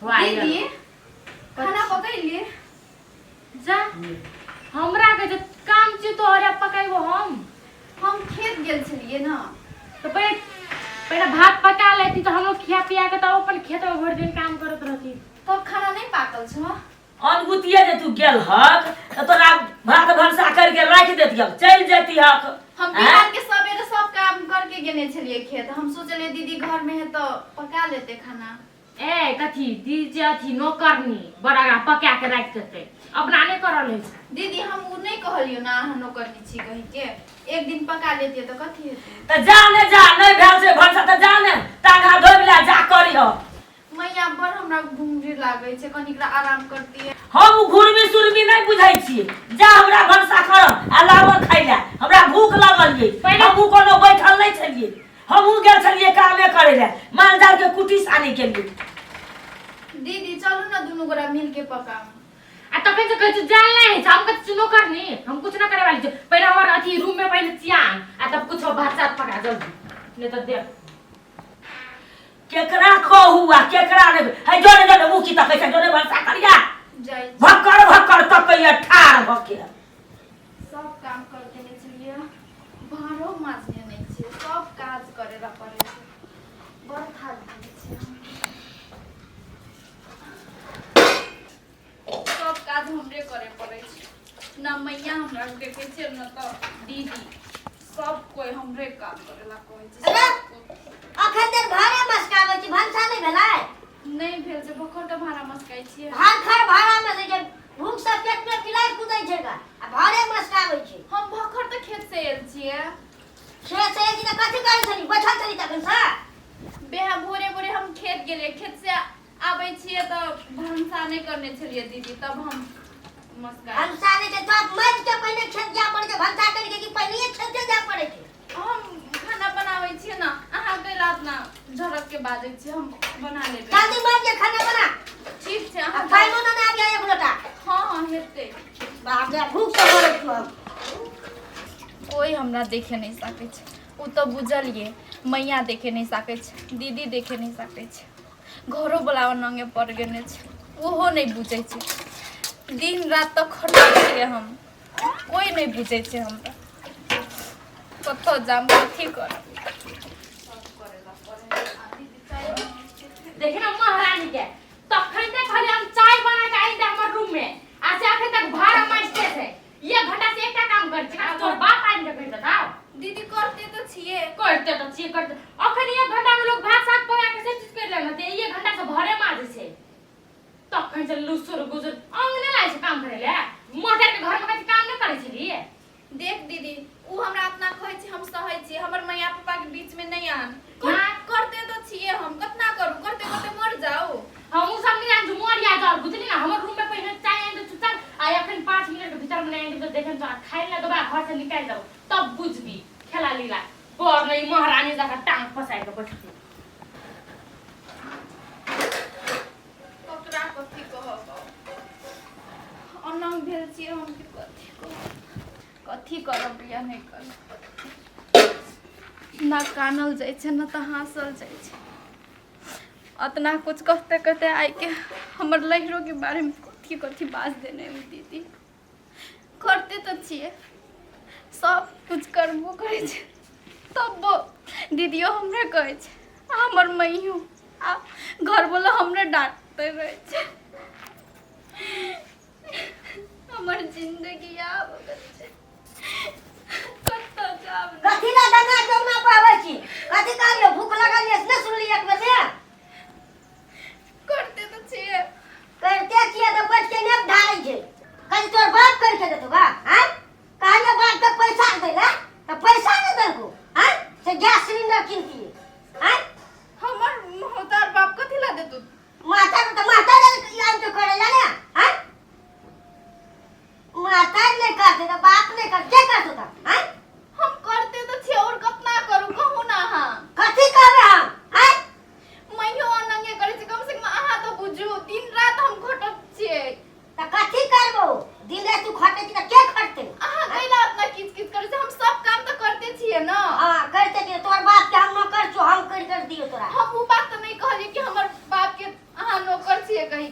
वाह। दीदी, खाना पकैली? जा, हमरा के जे काम छी तोहरे पकैबो हम। हम खेत गेल छलियै ने। तऽ पहिले पहिले भात पका लेती तऽ हमरो खिया पिया के तब अपन खेत में भरि दिन काम करत रहती। तब खाना नहि पाकल छौ? अनगुतिये जे तू गेल हक तऽ तोरा भात भनसा करके राखि देती हक, चलि जेती हक। हम आँय? बिहान के सवेरे सब काम करके गेने छलियै खेत। हम सोचलियै दीदी घर में है तो पका लेते खाना। ए कथी दीदी जे अथी नौकरनी बड़ा पका के राखि देतै, अपना नहि करल होइ छै। दीदी, हम उ नहि कहलियो ना अहाँ नौकरनी छी कहि के। एक दिन पका लेतियै तऽ कथी हेतै? तऽ जा ने, जा, नहि भेल छै भनसा तऽ जा ने, टांग हाथ धोबि ले, जा करी हो। मैया, बड़ हमरा घुमरी लागै छै, कनिक आराम करतियै। हम घुरमी सुरमी नहि बुझै छी। जा, हमरा भनसा कर आ लाबऽ खाइ लए, हमरा भूख लागल ये। हमहूँ कोनो बैठल नहि छलियै, हमहूँ गेल छलियै कामे करै लए, माल जाल के कुटी सानी के लिए। दीदी, चलू ने दुनू गोरा मिल के पकाउ। आ तखन से कहै छै जान नहि होइ छै। हम कहै छी नौकरनी, हम कुछ ना करे वाली छी। पहिले हमर अथी रूम में पहिले चियान आ तब कुछ भात सात पका जल्दी, नहीं तऽ देख। केकरा कहू आ केकरा नहि है। जोरे जोरे मुँह की तकै छै, जोरे भनसा करिया। जाइ छी। भक्कड़ भक्कड़ तकैया ठाढ़ भऽ के। सब काम कर देने छलियै, भाड़ो माजने नहि छियै, सब काज करे ला पड़ै छै। बड़ थाक गेल छियै हम। सब काज हमरे करे पड़ै छै न। मैया हमरा देखै छै न तऽ दीदी, सब कोइ हमरे काम करे ला कहै छै। अरे! सब कोइ। अखन तक भाड़ा मस्काबै छी, भनसा नहि भेलै? नहि भेल छै, भोखर के भाड़ा मस्काइ छियै। भात खाय भाड़ा में से जे भूख से पेट में बिलाइ कुदै छै गा आ भाड़े मस्काबै छै। हम भोखर तऽ खेत से आयल छियै। खेत से एली तऽ कथी करै छली? बैठल छली तखन से? बेहा भोरे भोरे हम खेत गेलियै, खेत से आबै छियै तऽ भनसा नहि करने छलियै दीदी, तब हम मस्का। भनसा नहि छै तऽ मजि के पहिने खेत जाय पड़ै छै भनसा करके कि पहिनेये खेते जाय पड़ै छै? हम खाना बनाबै छियै ने, अहाँ कैला अपना झड़क के बाजै छियै? हम बना लेबै। जल्दी मजि के खाना बना। ठीक छै। आ अहाँ पाइनो ने आबि एक लोटा। हँ, हेतै। बाप रे, भूख से मरै छी हम। कोइ हमरा देखे नहि सकै छै, ओ तऽ बुझलियै। मैया देखे नहि सकै छै, दीदी देखे नहि सकै छै, घरो वला नंगे पड़ गेने छै, ओहो नहि बुझै छै। दिन रात तऽ खटै छियै हम, कोइ नहि बुझै छै हमरा। कतऽ जाम, कथी करब? देखे ना महारानी के, तखन ते कहलियै हम चाय बना के आइन दे हमर रूम में, आ से अखन तक भाड़ा माजते छै। एक घंटा से एकटा काम करै छै। तोर बाप आनि के कहि देतौ? दीदी, करते तऽ छियै। करते तऽ छियै, करते अखन एक घंटा में लोग भात सात पका के सब चीज कर लेना ते एक घंटा से भरे माजे छै। तखन से लुसुर गुजुर अंग नहि लागै छै काम करे ले। मोटर के घर में कथी काम नहि करै छलियै? देख दीदी, उ हमरा अपना कहै छै, हम सहै छियै। हमर मैया पापा के बीच में नहि आन। ना। करते तऽ छियै हम, कतना करू? करते करते मर जाउ। हम उ सब नहीं जान, मर या जाओ, बुझली ना? हमर रूम में पहिने चाय आनि दे चुपचाप, आ एखन 5 मिनट के भीतर में नहीं आनि दे देखन तोरा खाइ ला देबा, घर से निकालि देबो, तब बुझबी खेला लीला। पर नहीं महारानी जकाँ टांग फसाइ के बैठती। ककरा कथी कहब? अनंग भेल छियै हम कि कथी कहब, कथी करब या नहि करब। ना कानल जाइ छै, ना तऽ हँसल जाइ छै। अतना कुछ कहते कहते आइके हमर लहिरोके बारेमे कथी कथी बाज देने ओ दीदी। करते तऽ छियै, सब कुछ करबो करै छै, तब दीदियो हमरे कहै छै आ हमर मैयो आ घरवला हमरे डाँटते रहै छै। हमर जिंदगी आब गेल छै, कतऽ जाब? कथी ला डंगा जमुना पाबै छी? कथी कहलियो? भूख लागल ये, नहि सुनली एक बेर से? करते तऽ छियै। करते छियै तऽ बैठ के नेप ढारै छै। कथी तोर बाप कर के देतौ बा? आँय, कहलियो बाप के पैसा दै ला तऽ पैसा नहि देलको। आँय, से गैस सिलेंडर किनतियै? आँय? हमर महतार बाप कथी ला देतौ? माता तऽ माता ने आबि के करै ला ने। आँय, माता नहि करतै तऽ बाप नहि कर, के करतौ तऽ? आँय? हम करते तऽ छियै, और कतना करू? कहू ना अहाँ। कथी कहबै हम? आँय?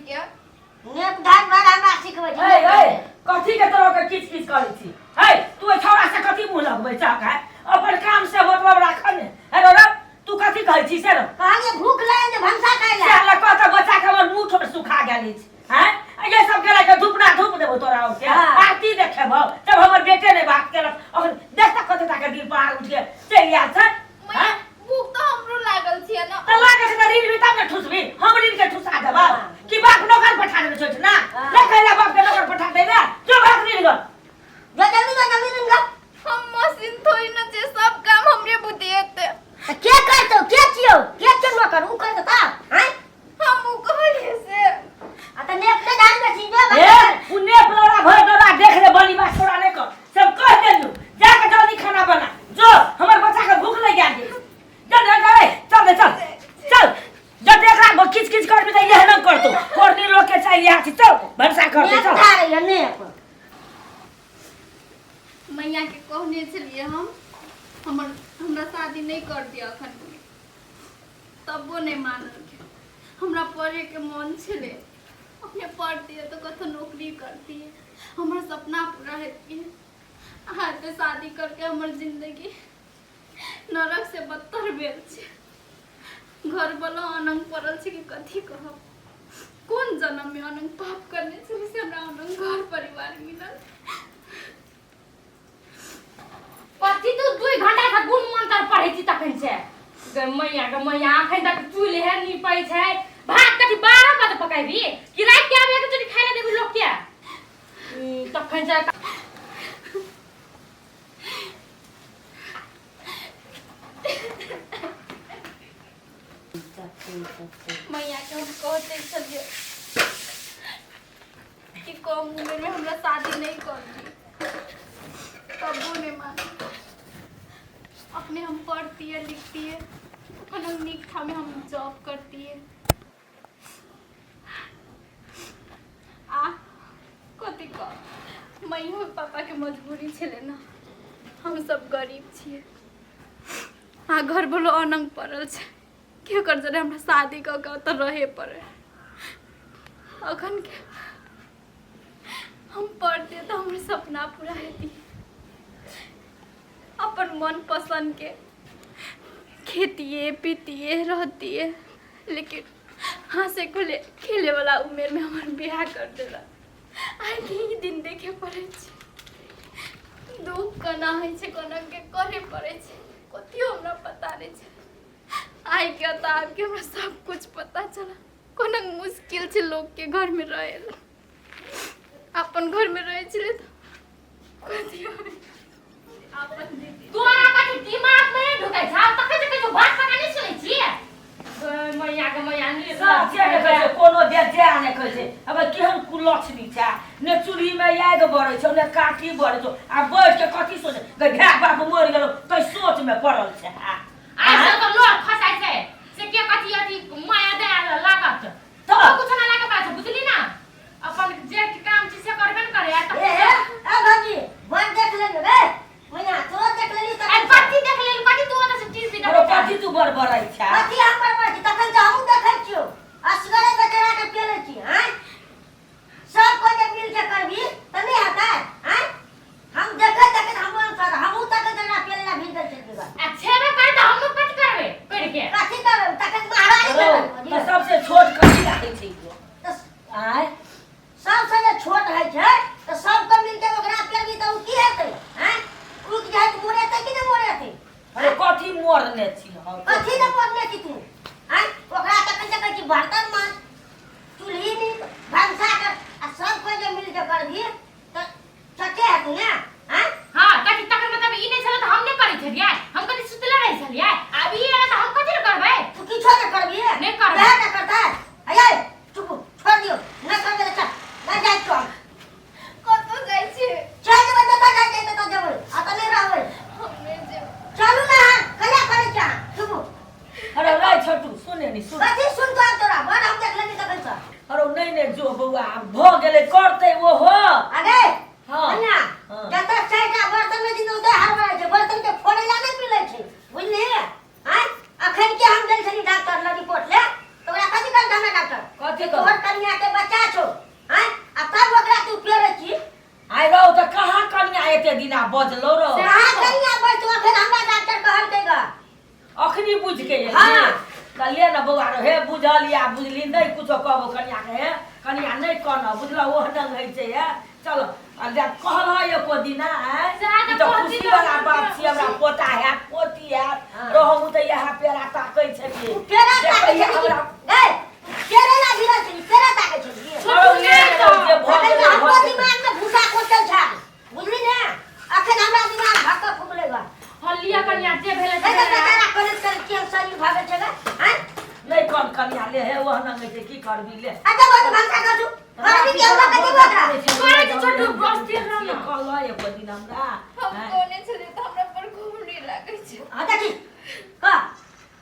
के। नेप धार भर हमरा सिखबै छै। ए ए, कथी के तोरा के किच किच करै छी? हे, तू ओहि छौड़ा से कथी मुँह लगबै छह? है अपन काम से मतलब राख ने। हे रौ, तू कथी कहै छी से रौ? कहलिए भूख लागल जे भनसा खाइ से ला। हमरा कहत बच्चा के हमर मुँह ठोर सुखा गेल अछि। हैं, ये सब के लगे धूप ना धूप देबो तोरा और के। हाँ। आरती देखेबो तब हमर बेटे ने बात केलक। अखन देख त कते टा के दिल पर उठ के चलि आयल छै। मैया हैं? भूख तऽ हमरो लागल छियै ने। त लागै छै त ऋण भी तब ने ठुसबी। हम ऋण के ठुसा देबो हाँ। कि बाप नौकर पठा देबे सोच ना? हाँ। नहीं कहला बाप के नौकर पठा दे ना, जो भाग ऋण गो। जो जल्दी, जो जल्दी ऋण गो। हम मशीन थोड़ी न छै, सब काम हमरे बुते हेतै। त के करतौ? के छियौ? के छियौ नौकर? उ करतौ तब हैं? हम उ कहलियै से। आ त नेप के धान में छी जो। ए, उ नेप लौड़ा भर दौड़ा देख ले, बनी बात छोड़ा नहीं कर। सब कह देलू, जाके जल्दी खाना बना जो, हमर बच्चा के भूख लग गेल। चल चल चल चल चल चल, जब देख रहा खिच खिच कर भी तो यह न करतो कोरनी लोग के चाहिए यहाँ से। चल भरसा कर दे। नेप चल। धारे है नेप। मैया के कहने छलियै हम, हमर हमरा शादी नहि कर दिअ अखन, तबो नहि मानलकै। हमरा पढ़ैके मन छलै, अपने पढ़तियै तऽ कतहु नौकरी करतियै, हमर सपना पूरा हेतियै। अहाँ एते शादी करके हमर जिन्दगी नरक से बदतर भेल छै। घर वाला अनंग पड़ल छै कि कथी कहब। कोन जन्म में अनंग पाप करने छलै से हमरा अनंग घर परिवार मिलल। कथी तू 2 घंटा से गुण मंत्र पढ़ै छी तखन से? गे मैया, गे मैया, अखन तक चूल्हे है नीपै छै। भात कथी 12 बजे पकाइबी कि राति के आबे के चोरी खाइ ले देबी लोक के? तखन से मैया के हम कहते छलियै कि कम उम्र में हमरा शादी नहीं कर दी, तबो नहीं माने। अपने हम पढ़ती है लिखती है, अपन हम नीक ठाम हम जॉब करती है। आ कथी कह, मैयो पापा के मजबूरी छलै ना, हम सब गरीब छियै आ घर बोलो अनंग पड़ल छै के कर जरे हमरा शादी कऽ के ओतऽ रहे पड़े। अखन के हम पढ़ते तऽ हमर सपना पूरा हेती, अपन मन पसंद के खेतिए पीतिए रहतिए। लेकिन हंसे खुले खेले वाला उमेर में हमर बियाह कर देलक। आइ के ई दिन देखे पड़ै छै। दुख कोना होइ छै, कोना के करे पड़ै छै, कथियो हमरा पता नहि छै। आइ के तऽ आबके हमरा सब कुछ पता चला कोना मुश्किल छै लोक के घर में रहे ला। अपन घर में रहै छलै तऽ कथियो अपन दीदी। तोरा कथी दिमाग में नहि ढुकै छौ? तखन से कहै छौ भात पका नहि सुनै छियै? गे मैया, गे मैया, नीक सब के देखै छै, कोनो बेजा नहि कहै छै। अब केहन कुलक्षणी छै, ने चूल्ही में आगि बरै छौ ने काठी बरै छौ, आ बैठ के कथी सोचे? गे भाय बाप मरि गेलौ तै सोच में पड़ल छै। आइ से तऽ लोक खसाइ छै से के कथी अथी माया दया लागत तऽ कुछ ना लागत छै, बुझली ना? अपन जे काम छै से करबे ने करे। आ ए ए ए भौजी, बड़ देख लेलु रे मैया, तोरो देख लेली आ तखन। कथी देख लेलु? कथी तू ओतऽ से टीवी अरे देखै? कथी तू बड़बड़ै छै? कथी हम बड़बड़ै छी? तखन तऽ हमहूँ देखै छियौ, असगरे बेचारा के पेलै छी। आँय, सब कोइ जे मिल के करबी तऽ नहि हेतै? आँय, हम देखैत देखैत हमरो हमहूँ तखन जकरा पेलै ला भिड़ गेल छलियै। आ छेबे करे तऽ हमहूँ कथी करबै करके? कथी करबै तखन? महारानी रौ, करबै। तऽ सबसे छोट कथी राखै छै ई? तऽ आँय, सबसँ जे छोट होइ छै तऽ सबके मिलके ओकरा पेलबी तऽ ओ की हेतै? आँय, ओ की हेतै? मोरेतै कि नहि मोरेतै? अरे कथी मोरने छी हम? कथी ने मोरने छी तू? आँय, ओकरा तखन से कहै छी बर्तन माज, चूल्ही नीप, भनसा कर, आ सब कोइ जे मिलके करबी तऽ चटे हेतै ने? आँय। हाँ, कथी तखन मतलब ई नहि छलै तऽ हम नहि करै छलियै? हम कथी सुतले रहै छलियै? आब ई एलै तऽ हम कथी ले करबै? तू किछो नहि करबी। नहि करबै। वएह ने करतै। अये चुप, छोड़ दियौ, नहि करबै तऽ चल, नहि जाइ छियौ हम। कतऽ जाइ छियै? चल जेबै, जतऽ जाइ छै ततऽ जेबै, एतऽ नहि रहबै। हम नहि जेबै। चलू ने अहाँ, कहिया करै छी अहाँ? चुप। अरे रे छोटू, सुने नी, सुन। कथी सुनतो आब तोरा? बड़ हम देख लेली तखन से। अरे नहीं नहीं, जो बौआ आब भऽ गेलै, करतै ओहो। अरे हाँ। कन्या, हाँ। जतऽ चारिटा बर्तन में दिन ओतऽ हड़बड़ाइ छै, बर्तन के फोड़ै ला नहि मिलै छै, बुझलिही? आँय, अखन के हम गेल छली डॉक्टर लग रिपोर्ट ले, तऽ ओकरा कथी कहलकै हमरा डॉक्टर? कथी कि तोहर कनिया के बच्चा छौ हैं आ तब ओकरा तू पेरै छी आइ रौ तऽ कहाँ कनिया एते दिना बजलो रौ कहाँ कनिया बचतो अखन हमरा डॉक्टर कहलकै ग अखनी बुझ के एलियै। हाँ। तऽ ले ने बौआ रो हे बुझल या बुझली नहि कुछो कहबो कनिया के हे कनिया नहि कहना बुझल ओ ढंग होइ छै हे चलो आ जा कहल है एको दिना आँय? सएह तऽ ई तऽ कहती खुशी तऽ वाला हम बात छी हमरा पोता हैत पोती हैत हाँ। रहो हम तऽ इएह पेड़ा ताकै छलियै तू पेड़ा ताकै देखैया छली हमरा ए पेड़े ला भिड़ल छली पेड़ा ताकै छली छोटू रौ, ले नहि रौ, तऽ। जे भऽ अखन गेलै, हमरो भऽ गेलै। दिमाग में भूसा कोचल छै बुझली ने अखन हमरा दिमाग भक्क फुकले बा हँ लिअ कनिया जे भेलै से ए तऽ भेलै। बेचारा करैत करैत केहन शरीर भऽ गेल छै गे हैं नहि कन कनिया ले हे ओह नंगे छै की करबी ले अच्छा बहुत भनसा कर तू करबी के हमरा कथी बतरा करै छी छोटू, बस रह न। कहल एको दिन हमरा हम आँय? कोने छलियै तऽ हमरा पर घूम लागै छै हां देखी का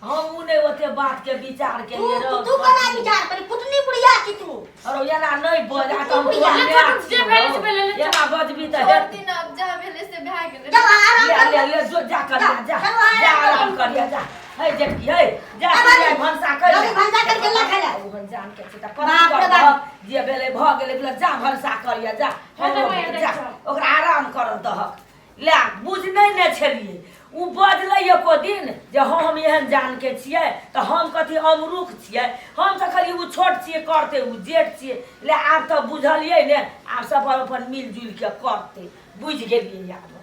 हम उ नहि ओते बात के विचार के तू लिए रौ तू कोना विचार करी कुटनी बुढ़िया छी तू अरे एना नहि बज आ तऽ हम ले तोहर माय छोटू, जे छियौ भेलै से भेलै, ले एना बजबी तऽ छोड़ हेतै दिन अब जा भेलै से भए गेलै जाओ आराम ले कर ले ले जो जा कर जा जा चलो आराम जा कर। आराम करिया जा हे जेठकी हे जा अब तू आबी। जा भनसा कर जल्दी भनसा करके ला खाइ ला। ओहन जान के छै तऽ बाप कथी रे करबह बाप। जे भेलै भऽ गेलै बोले जा भनसा करिया जा हँ तऽ हमरो मैया जा देखि जाओ। ओकरा आराम कर दहक ले बुझ नहि ने छलियै ओ बजलै एको दिन जे हम एहन जान के छियै तऽ हम कथी अमरूख छियै हम तऽ खाली ओ छोट छियै करतै ओ जेठ छियै ले आब तऽ बुझलियै ने आब सब अपन मिल जुलि के करतै बुझि गेलियै आब।